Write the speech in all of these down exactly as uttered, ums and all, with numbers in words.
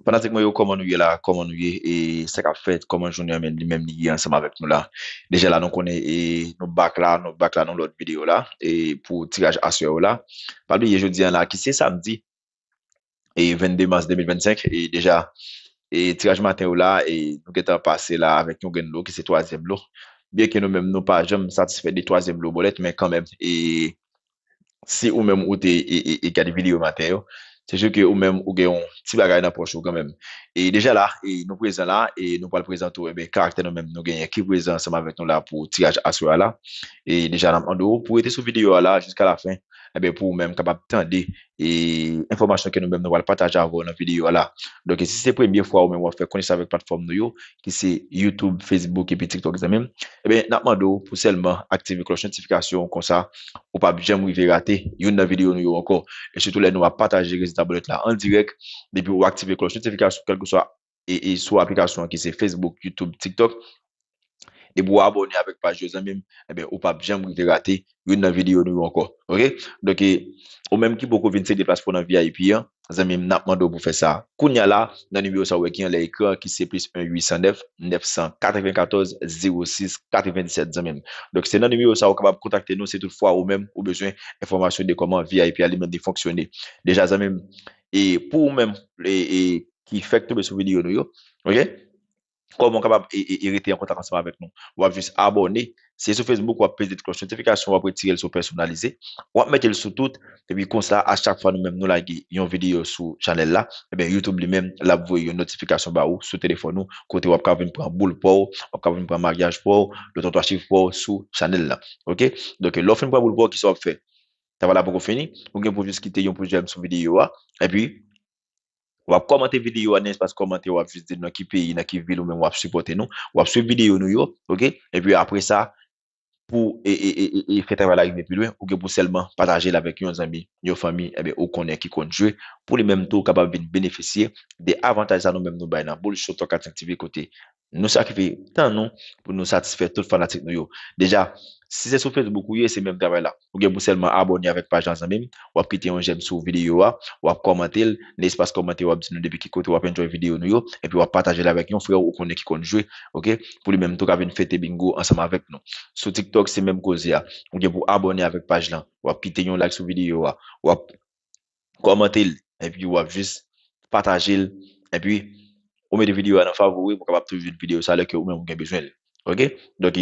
Fanatik mwen yo, kòman nou ye la? Kòman nou ye? E sa k ap fèt? Kòman jounen an menm li menm li ye ansanm avèk nou la? Deja la, nou konnen e nou back la, nou back la nan lòt videyo la e pou tiraj aswè yo la. Pa bliye jodi an la, ki se samdi e vennde mas de mil vennsenk, e deja e tiraj maten yo la, e nou gentan pase la avèk yon grenn lo ki se twazyèm lo. Byenke nou menm nou pa janm satisfè de twazyèm lo bòlèt, men kanmenm, e si ou menm ou te e, e, e gade videyo maten yo, se si ke ou menm ou gen yon ti bagay nan pòch ou kanmenm. E deja la, e nou prezan la, e nou pral prezante w, enben, karaktè nou menm nou genyen ki prezan ansanm avèk nou la pou tiraj aswè a la. E deja, n ap mande w pou rete sou videyo a la jiska lafen, enben, pou ou menm kapab tande e enfòmasyon ke nou menm nou pral pataje avè w nan videyo a la. Donk, si se premye fwa ou menm w ap fè konesans avèk platfòm nou yo, ki se YouTube, Facebook epi TikTok, zanmi m, enben, n ap mande w pou sèlman aktive klòch notifikasyon, konsa ou p ap janm rive rate youn nan videyo nou yo ankò. E sitou lè nou ap pataje rezilta bòlèt la an dirèk, depi ou aktive klòch notifikasyon, kèlkeswa e, e sou aplikasyon an ki se Facebook, YouTube, TikTok, depi ou abòne avèk paj yo, zanmi m, enben, ou p ap janm rive rate youn nan videyo nou yo ankò. Oke? Donk, e, ou menm ki poko vin sede plas pou w nan V I P an, zanmi m, n ap mande w pou fè sa kounye a la, nan nimewo sa ou wè ki anlè ekran an, ki se plis en uit san nèf, nèf san katrevenkatòz, zewo sis, katrevenndisèt, zanmi m. Donk, se nan nimewo sa ou kapab kontakte nou si toutfwa ou menm ou bezwen enfòmasyon de kòman V I P a li menm li fonksyone. Deja, zanmi m, e pou ou menm, e, e ki fèk tonbe sou videyo nou yo, oke? Kòman w kapab e, e, e rete an kontak ansanm avèk nou? W ap jis abòne. Se sou Facebook, w ap peze ti klòch notifikasyon, w ap retire l sou pèsonalize. W ap mete l sou tout. Epi konsa, a chak fwa nou menm nou lage yon videyo sou chanèl la, ebyen, YouTube li menm, l ap voye yon notifikasyon ba ou sou telefòn ou, kote w ap ka vin pran boul pa w, w ap ka vin pran maryaj pa w, loto twa chif pa w sou chanèl la. Oke? Donk, lè w fin pran boul pa w, kisa w ap fè? Travay la poko fini. Ou gen pou jis kite yon pouce j'aime sou videyo a. Epi, w ap kòmante videyo a, nan espas kòmantè, w ap jis di nan ki peyi, nan ki vil ou menm w ap sipòte nou. W ap swiv videyo nou yo, oke? Epi apre sa, pou e, e, e, e, e fè travay la rive pi lwen, ou gen pou sèlman pataje l avèk yon zanmi, yon fanmi, enben, ou konnen ki konn jwe, pou li menm tou kapab vin benefisye de avantaj sa nou menm nou bay nan Boul Show Talk Acting T V, kote nou sakrifye tan nou pou nou satisfè tout fanatik nou yo. Deja, si se sou Facebook ou ye, se menm travay la. Ou gen pou sèlman abòne avèk paj la, zanmi m. W ap kite yon j'aime sou videyo a, w ap kòmante l, nan espas kòmantè, w ap di nou depi ki kote w ap enjoy videyo nou yo, epi w ap pataje l avèk yon frè w ou konnen ki konn jwe, oke? Pou li menm tou ka vin fete bingo ansanm avèk nou. Sou TikTok, se menm koze a. Ou gen pou abòne avèk paj lan, w ap kite yon like sou videyo a, w ap kòmante l, epi w ap jis pataje l, epi ou mete videyo a nan favori pou w kapab toujou jwenn videyo sa lè ke ou menm ou gen bezwen l. Oke? Donk,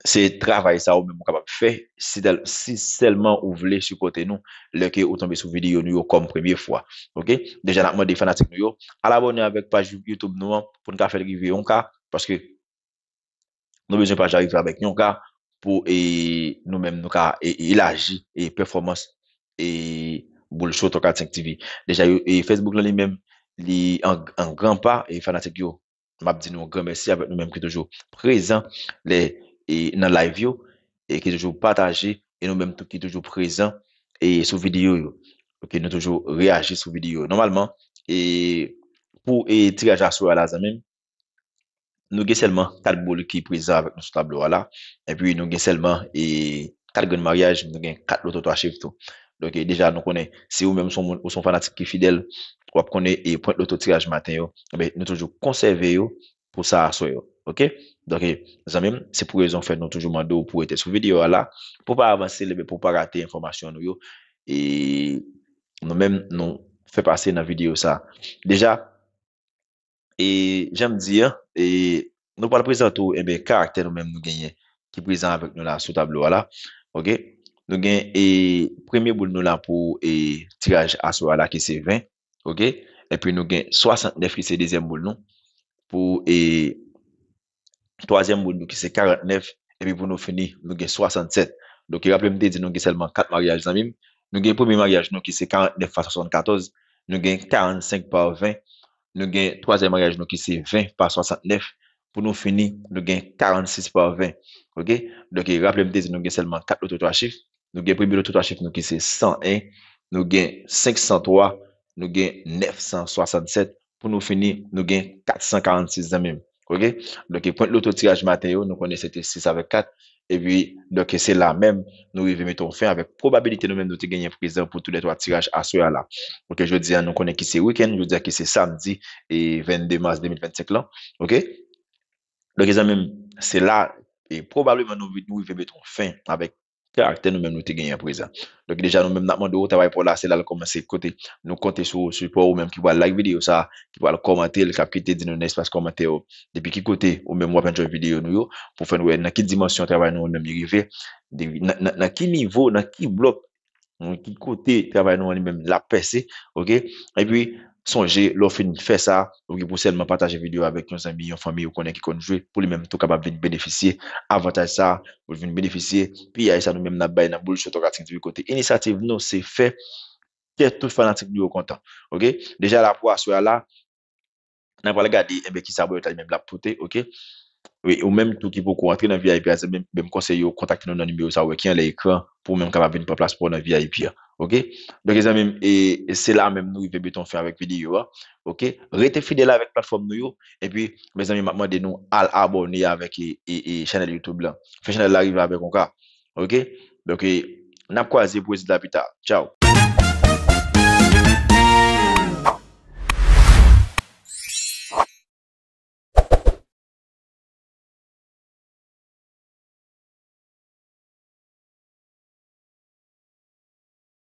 se travay sa ou menm ou kapab fè si, tèl, si sèlman ou vle sipòte nou lè ke ou tonbe sou videyo nou yo kòm premye fwa. Oke? Deja, n ap mande fanatik nou yo al abòne avèk paj YouTube nou an pou n ka fè l rive yon K, paske nou bezwen pataje avèk yon K pou e, nou menm nou ka e, elaji e, pèfòmans e, Boul Show Talk Acting T V. Deja, yo, e Facebook lan li menm, li an, an gran pa, e fanatik yo, m ap di nou yon gran mèsi avèk nou menm ki toujou prezan lè e, nan live yo, e ki toujou pataje, e nou menm tou ki toujou prezan e, sou videyo yo. Oke, nou toujou reyaji sou videyo yo. Nòmalman, e pou e, tiraj aswè a la, zanmi m, nou gen sèlman kat boul ki prezan avèk nou sou tablo a la. Epi nou gen sèlman e, kat grenn maryaj, nou gen kat loto twa chif tou. Donk, e, deja, nou konnen, si ou menm se yon moun, ou se yon fanatik ki fidèl, w ap konnen e pwent loto tiraj maten yo, enben, nou toujou konsève yo pou sa aswè yo. Oke? Donk, e, zanmi m, se pou rezon fè nou toujou mande w pou rete sou videyo a la, pou w pa avanse, enben, pou w pa rate enfòmasyon nou yo. E nou menm, nou fè pase nan videyo sa. Deja, e jan m di an, e nou pral prezante w, enben, karaktè nou menm nou genyen ki prezan avèk nou la sou tablo a la. Oke? Nou gen e premye boul nou la pou e tiraj aswè a la ki se ven. Oke? Epi nou gen swasantnèf ki se dezyèm boul nou. Pou e twazyèm boul nou ki se karantnèf. Epi pou nou fini, nou gen swasannsèt. Donk, raple m te di nou gen sèlman kat maryaj, zanmi m. Nou gen premye maryaj nou ki se karantnèf pa swasannkatòz. Nou gen karannsenk pa ven. Nou gen twazyèm maryaj nou ki se ven pa swasantnèf. Pou nou fini, nou gen karannsis pa ven. Oke? Donk, raple m te di nou gen sèlman kat loto twa chif. Nou gen premye loto twa chif nou ki se san en, nou gen senk san twa, nou gen nèf san swasannsèt. Pou nou fini, nou gen kat san karannsis, zanmi m. Oke? Donk, pwent loto tiraj maten yo, nou konnen se te sis avèk kat. Epi, donk, se la menm, nou rive mete yon fen avèk pwobabilite nou menm nou te genyen prezan pou tou lè twa tiraj aswè a la. Ok, jodi a, nou konnen ki se wikenn, jodi a ki se samdi, e vennde mas de mil vennsenk lan. Ok? Donk, zanmi m, se la, e pwobableman nou, nou rive mete yon fen avèk karaktè nou menm nou te genyen prezan. Donk, deja, nou menm, n ap mande w, travay pa w la, se la l kòmanse. Kote nou konte sou sipò ou menm ki pral like videyo sa, ki pral kòmante l, k ap kite di nou nan espas kòmantè yo depi ki kote ou menm w ap enjoy videyo nou yo, pou fè n wè nan ki dimansyon travay nou an menm li rive, nan, nan, nan ki nivo, nan ki blòk, nan ki kote travay nou an li menm l ap pèse, ok? Epi, sonje, lè w fin fè sa, ou gen pou sèlman pataje videyo avèk yon zanmi, yon fanmi ou konnen ki konn jwe, pou li menm tou kapab vin benefisye avantaj sa, pou l vin benefisye piyay sa nou menm n ap bay nan boul chotokatik di kote inisyativ nou se fè kè tout fanatik nou yo kontan. Ok? Deja la pou aswè a la, n a pral gade enben kisa Boyot la li menm l ap pote, ok? Wi, ou menm tou ki poko antre nan V I P a, se menm, menm konsèy yo, kontakte nou nan nimewo sa ou wè ki anlè ekran pou ou menm kapab vin pran plas pa w nan V I P a. Ok? Donk, zanmi m, e, e se la menm nou rive mete yon fen avèk videyo a. Ok? Rete fidèl avèk platfòm nou yo. Epi, mezanmi, m ap mande nou al abòne avèk e, e, e chanèl YouTube la. Fè chanèl la rive avèk yon K. Ok? Donk, e, n ap kwaze pou rezilta pita. Tchaw!